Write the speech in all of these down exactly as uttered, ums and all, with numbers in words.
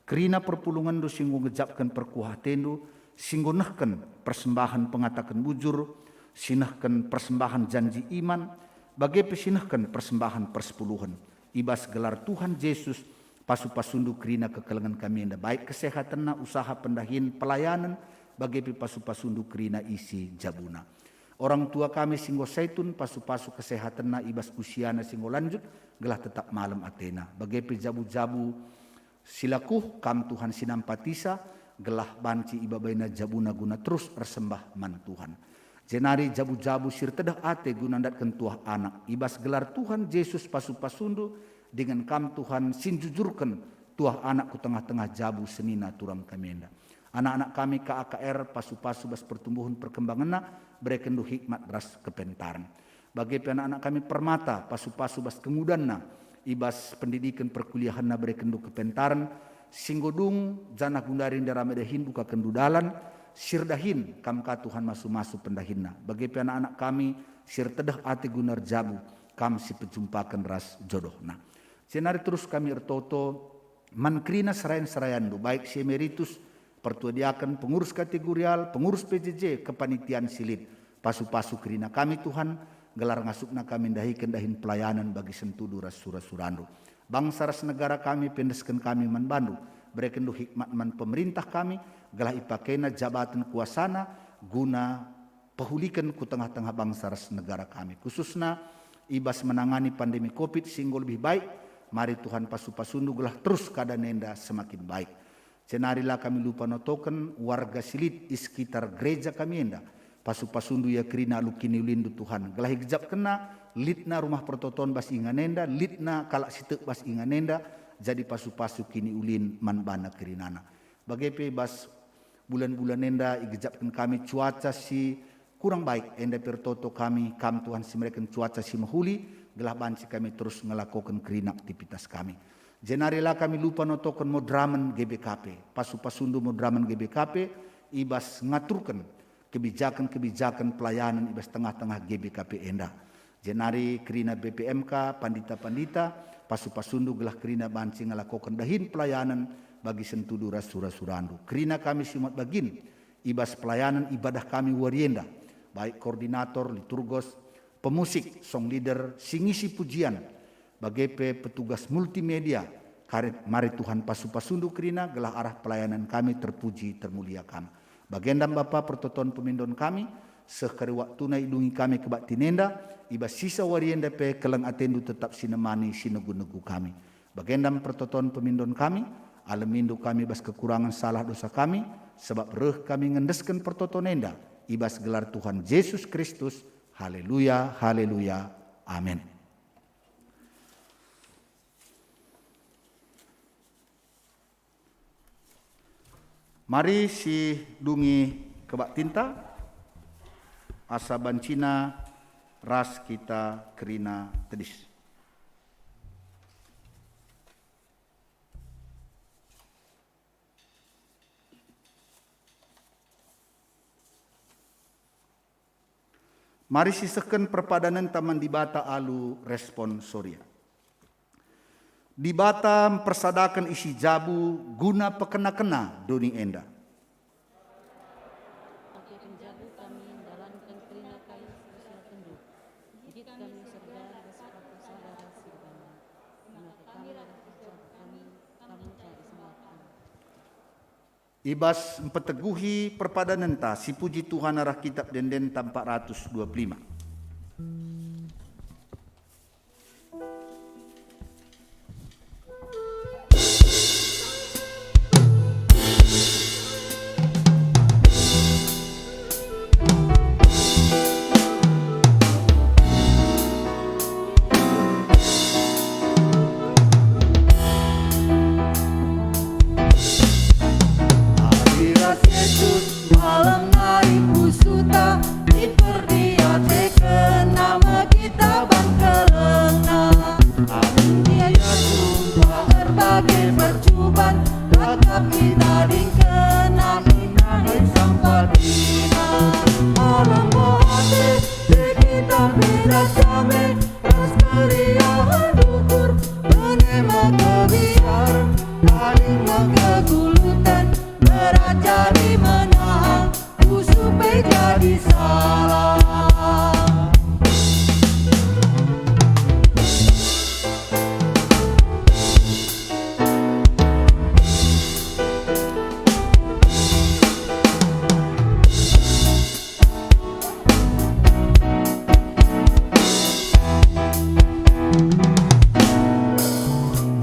Kerina perpulungenndu si enggo ngejapken perkuah atendu, si enggo nehken persembahen pengataken bujur, si nehken persembahen janji iman, bage pe si nehken persembahen persepuluhen. I bas gelar Tuhan Jesus, pasu-pasundu kerina kekelengen kami enda, baik kesehatenna, usaha, pendahin, pelayanen, bage pe pasu-pasundu kerina isi jabuna. Orang tua kami si enggo saitun, pasu-pasu kesehatenna i bas usiana si enggo lanjut, gelah tetap malem atena. Bage pe jabu-jabu si lakuh, Kam Tuhan si nampatisa, gelah banci ibabaina jabuna guna terus ersembah man Tuhan. Jenari jabu-jabu si ertedeh ate guna ndatken tuah anak, i bas gelar Tuhan Jesus pasu-pasundu, dingen Kam Tuhan si njujurken tuah anak ku tengah-tengah jabu senina turang kami enda. Anak-anak kami K A K R pasu-pasu bas pertumbuhen perkembangenna, berekenndu hikmat ras kepentaren. Bage pe anak-anak kami Permata, pasu-pasu bas kengudanna, i bas pendidiken perkuliahenna berekenndu kepentaren, si enggo dung janah gundari ndai rame dahin bukakenndu dalan, si erdahin Kam ka Tuhan masu-masu pendahinna. Bage pe anak-anak kami si ertedeh ate guna erjabu, Kam si pejumpaken ras jodohna. Jenari terus kami ertoto man kerina serayan-serayanndu, baik si emeritus, pertua diaken, pengurus kategorial, pengurus P J J, kepanitian si lit. Pasu-pasu kerina kami, Tuhan, gelah ngasupna kami ndahiken dahin pelayanen bagi sentudu ras sura-surandu. Bangsa ras negara kami pe endesken kami man bandu. Berekenndu hikmat man pemerintah kami, gelah ipakena jabaten kuasana guna pehuliken ku tengah-tengah bangsa ras negara kami, khususna i bas menangani pandemi covid si enggo lebih baik. Mari Tuhan pasu-pasundu gelah terus keadaan enda semakin baik. Jenari la kami lupa notoken warga si lit i sekitar gereja kami enda. Pasu-pasundu ia kerina alu kiniulinndu Tuhan, gelah igejapkenna litna rumah pertoton bas ingan enda, litna kalak si tek bas ingan enda, jadi pasu-pasu kiniulin man bana kerinana. Bage pe bas bulan-bulan enda igejapken kami cuaca si kurang baik, enda pe ertoto kami, Kam Tuhan si mereken cuaca si mehuli, gelah banci kami terus ngelakoken kerina aktivitas kami. Jenari la kami lupa notoken moderamen G B K P, pasu-pasundu moderamen G B K P, i bas ngaturken kebijaken-kebijaken pelayanen i bas tengah-tengah G B K P enda. Jenari kerina B P M K, pandita-pandita, pasu-pasundu gelah kerina banci ngelakoken dahin pelayanen bagi sentudu ras sura-surandu. Kerina kami si umat bagin, i bas pelayanen ibadah kami wari enda, baik koordinator, liturgos, pemusik, song leader, si ngisi pujian, bage pe petugas multimedia, karit mari Tuhan pasu-pasundu kerina gelah arah pelayanan kami terpuji termulia Kam. Bagenda Bapa pertoton pemindon kami, seh kari waktuna idungi kami kebaktin enda, i bas sisa wari enda pe keleng atendu tetap sinemani sinegu-negu kami. Bagenda pertoton pemindon kami, alemindu kami bas kekurangen salah dosa kami, sabap reh kami ngendesken pertoton enda, i bas gelar Tuhan Jesus Kristus. Haleluya, haleluya. Amin. Mari sidungi kebaktinta, asa bancina ras kita kerina tedis. Mari sisehken perpadanenta man Dibata alu responsoria. Dibata mpersadaken isi jabu guna pekena-kena doni enda. Ake penjabu kami ndalanken kerina kai si usiakenndu. Lit kami serga ras paku sada ras si erbahan. Maka kami radu jabu kami, kamu ka isembahken. I bas mpeteguhi perpadanenta, sipuji Tuhan arah Kitap Ende-enden empat ratus dua puluh lima. Adi ras Yesus malem nari pusuhta, iperdiateken nama kita bangkelengna. Adi ia sumpah erbage percuban, tetap kita dingkena, kita nai sampatiNa. Malem ate, kita pedas dame, ras keriahen ukur, bene me kebiar. Paling mengeguluten, merajari menahang, pusuh pe jadi salah.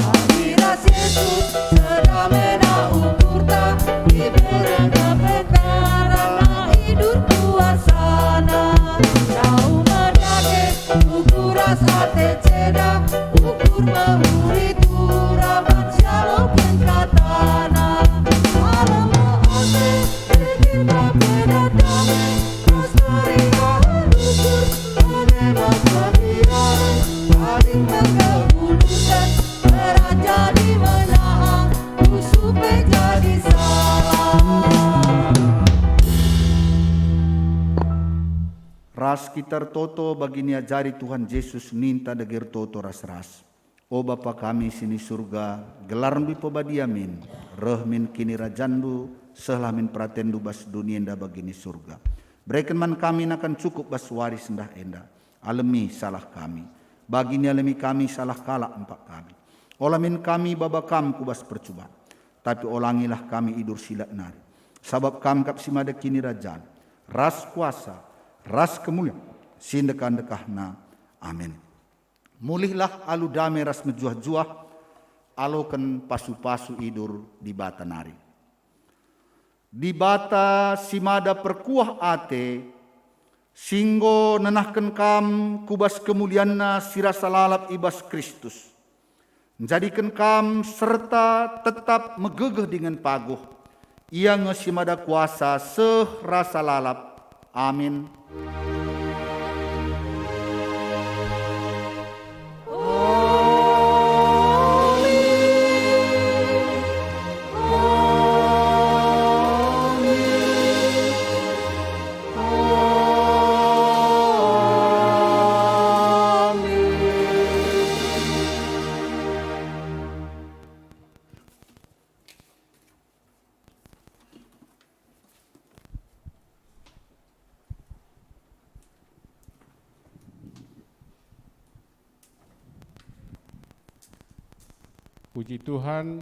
Kami ras Yesus, sedamena ukurta, iberengna pekara, idur kuasana. Jauh me dage, ukur ras ate ceda, ukur me uri tura, banci aloken katana. Alem me ate, Ras kita ertoto bagi niajari Tuhan Jesus ninta dage ertoto ras-ras. O Bapa kami si ni Surga, gelarNdu ipebadia min, reh min kinirajanNdu, sehlah min peratenNdu bas doni enda bagi ni Surga. Bereken man kami nakan cukup bas wari sendah enda. Alemi salah kami, bagi nialemi kami salah kalak empak kami. Ola min kami baba Kam ku bas percuban, tapi olangilah kami idur silat nari. Sabap Kam kap si mada kinirajan, ras kuasa, ras kemulian, si ndekah-ndekahna. Amin. Mulihlah alu dame ras mejuah-juah, aloken pasu-pasu idur Dibata nari. Dibata si mada perkuah ate, si enggo nenahken kam ku bas kemulianNa si rasa lalap i bas Kristus, njadiken kam serta tetap megegeh dingen paguh. Ia nge si mada kuasa seh rasa lalap. Amin. Puji Tuhan,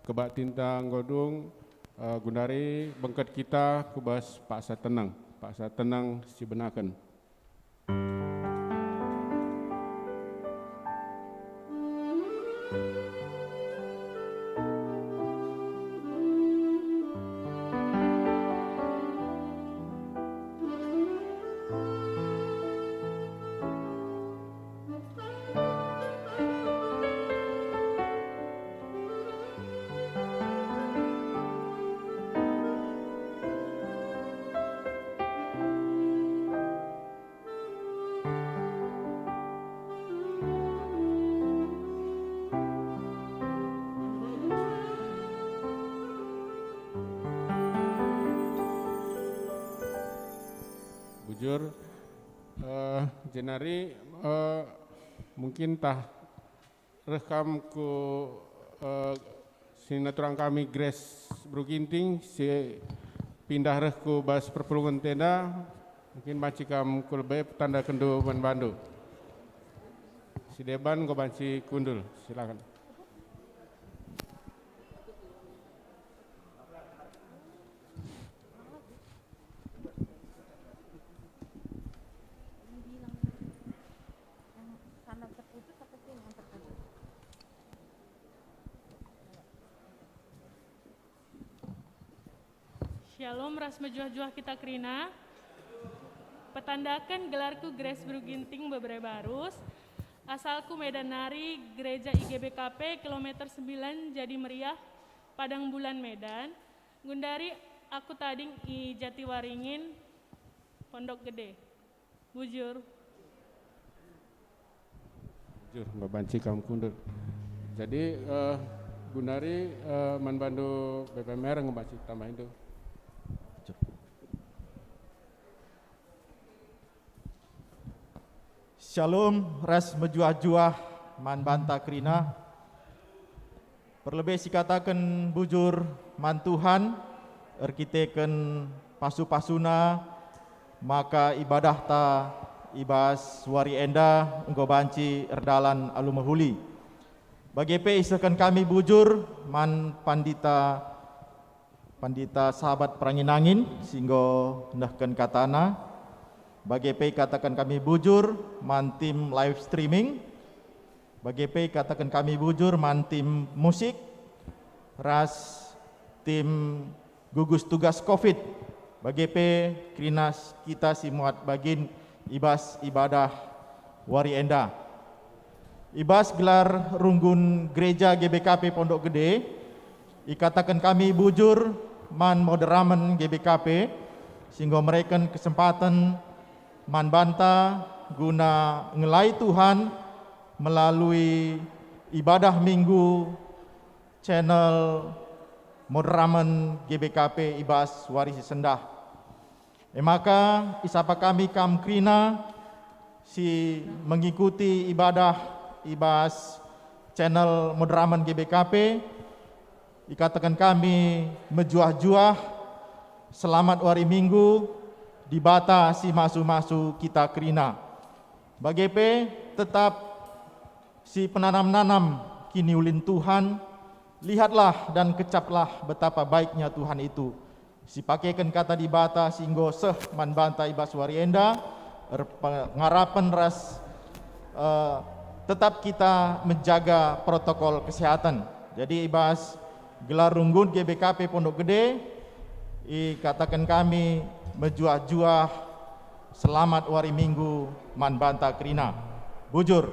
kebaktinta enggo dung, eh, gundari bengket kita ku bas paksa tenang, paksa tenang si benaken. Bujur, eh, jenari, eh, mungkin tah reh kam ku, eh, si naturang kami Grace Beru Ginting, si pindah reh ku bas perpulungen tenda, mungkin banci kam ku lebe petandaken man bandu. Si deban enggo banci kundul, silakan. Shalom ras mejuah-juah kita kerina. Petandaken, gelarku Grace Beru Ginting, Bebere Barus. Asalku Medan nari, Gereja I G B K P, kilometer sembilan, Jadi Meriah, Padang Bulan, Medan. Gundari aku tading i Jatiwaringin, Pondok Gede. Bujur. Bujur, enggo banci kam kundul. Jadi, eh, gundari, eh, man bandu B P M R enggo banci tambahindu. Bujur. Shalom ras mejuah-juah man banta kerina. Perlebe sikataken bujur man Tuhan, erkiteken pasu-pasuna, maka ibadahta i bas wari enda enggo banci erdalan alu mehuli. Bage pe isehken kami bujur man Pandita, Pandita Sabat Perangin-angin si enggo nehken katana. Bage pe ikataken kami bujur man tim live streaming. Bage pe ikataken kami bujur man tim musik ras tim gugus tugas covid. Bage pe kerina kita si muat bagin i bas ibadah wari enda. I bas gelar runggun Gereja G B K P Pondok Gede, ikataken kami bujur man moderamen G B K P si enggo mereken kesempaten man banta guna ngelai Tuhan melalui ibadah Minggu channel moderamen G B K P i bas wari si sendah. E maka, isapa kami kam kerina si mengikuti ibadah i bas channel moderamen G B K P, ikataken kami mejuah-juah, selamat wari Minggu, Dibata si masu-masu kita kerina. Bage pe, tetap si penanam-nanam kiniulin Tuhan, lihatlah dan kecaplah betapa baiknya Tuhan itu. Sipakeken kata Dibata si enggo seh man banta i bas wari enda, erpengarapen ras, eh, tetap kita menjaga protokol kesehatan. Jadi, i bas gelar runggun G B K P Pondok Gede, ikataken kami mejuah-juah selamat wari Minggu man banta kerina. Bujur.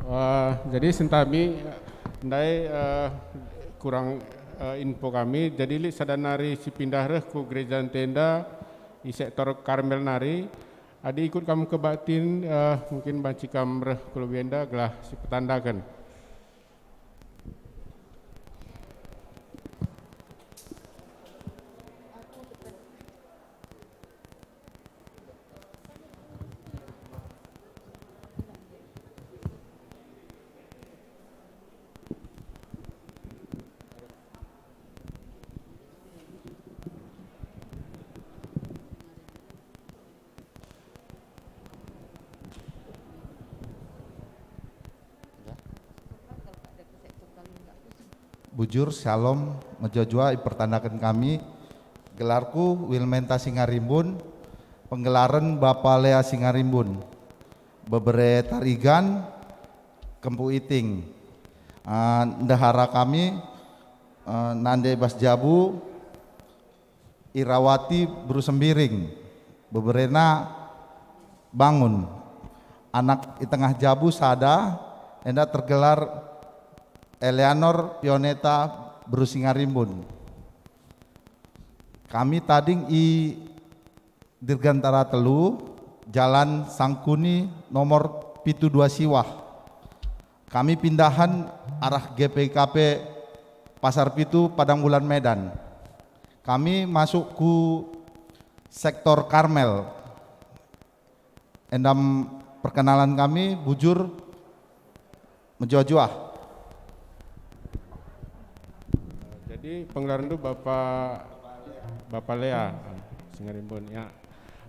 Eh, jadi sentami, ndai, eh, kurang, eh, info kami. Jadi lit sada nari si pindah reh ku gereja ntenda i sektor Karmel nari. Adi ikut kam kebaktin, eh, mungkin banci kam reh ku lebe enda gelah sipetandaken. Bujur, syalom, mejuah-juah ipertandaken kami. Gelarku Wilmenta Singarimbun, penggelaren Bapa Lea Singarimbun, bebere Tarigan, Kempu Iting. Ah, ndehara kami, eh, nande bas jabu, Irawati Beru Sembiring, beberena bangun. Anak i tengah jabu sada, enda tergelar Eleanor Pioneta Beru Singarimbun. Kami tading i Dirgantara telu, Jalan Sangkuni nomor pitu dua Siwah. Kami pindahan arah G P K P Pasar Pitu, Padang Bulan, Medan. Kami masuk ku sektor Karmel. Endam perkenalan kami, bujur, mejuah-juah. Jadi, penggelarenndu Bapa, Bapa Lea Singarimbun, ya.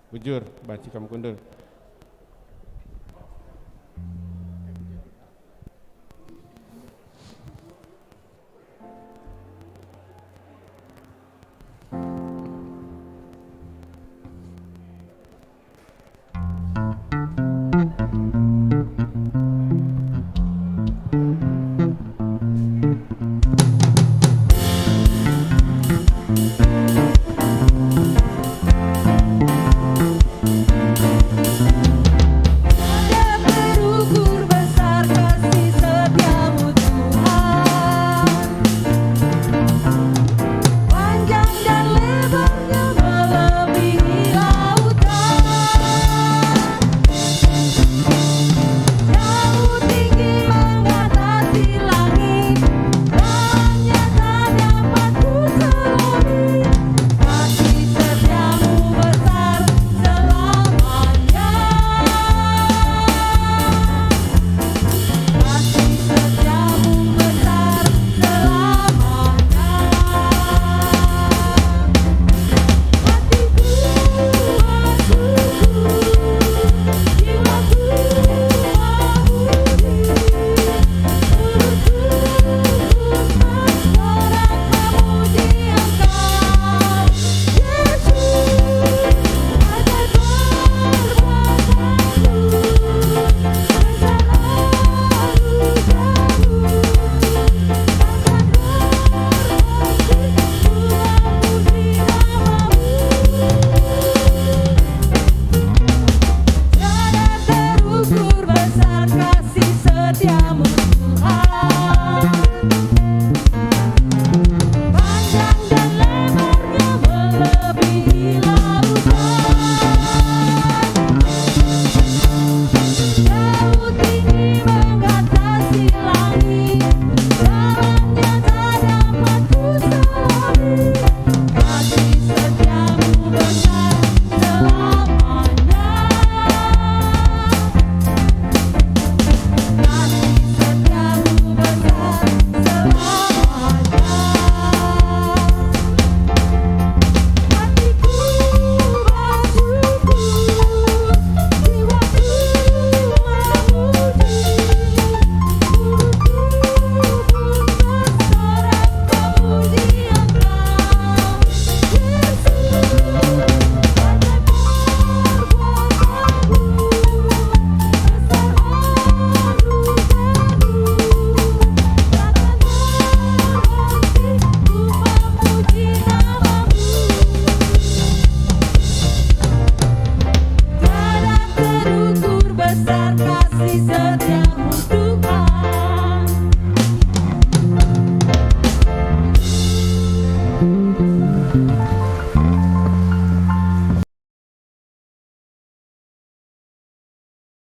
Bujur, banci kam kundul.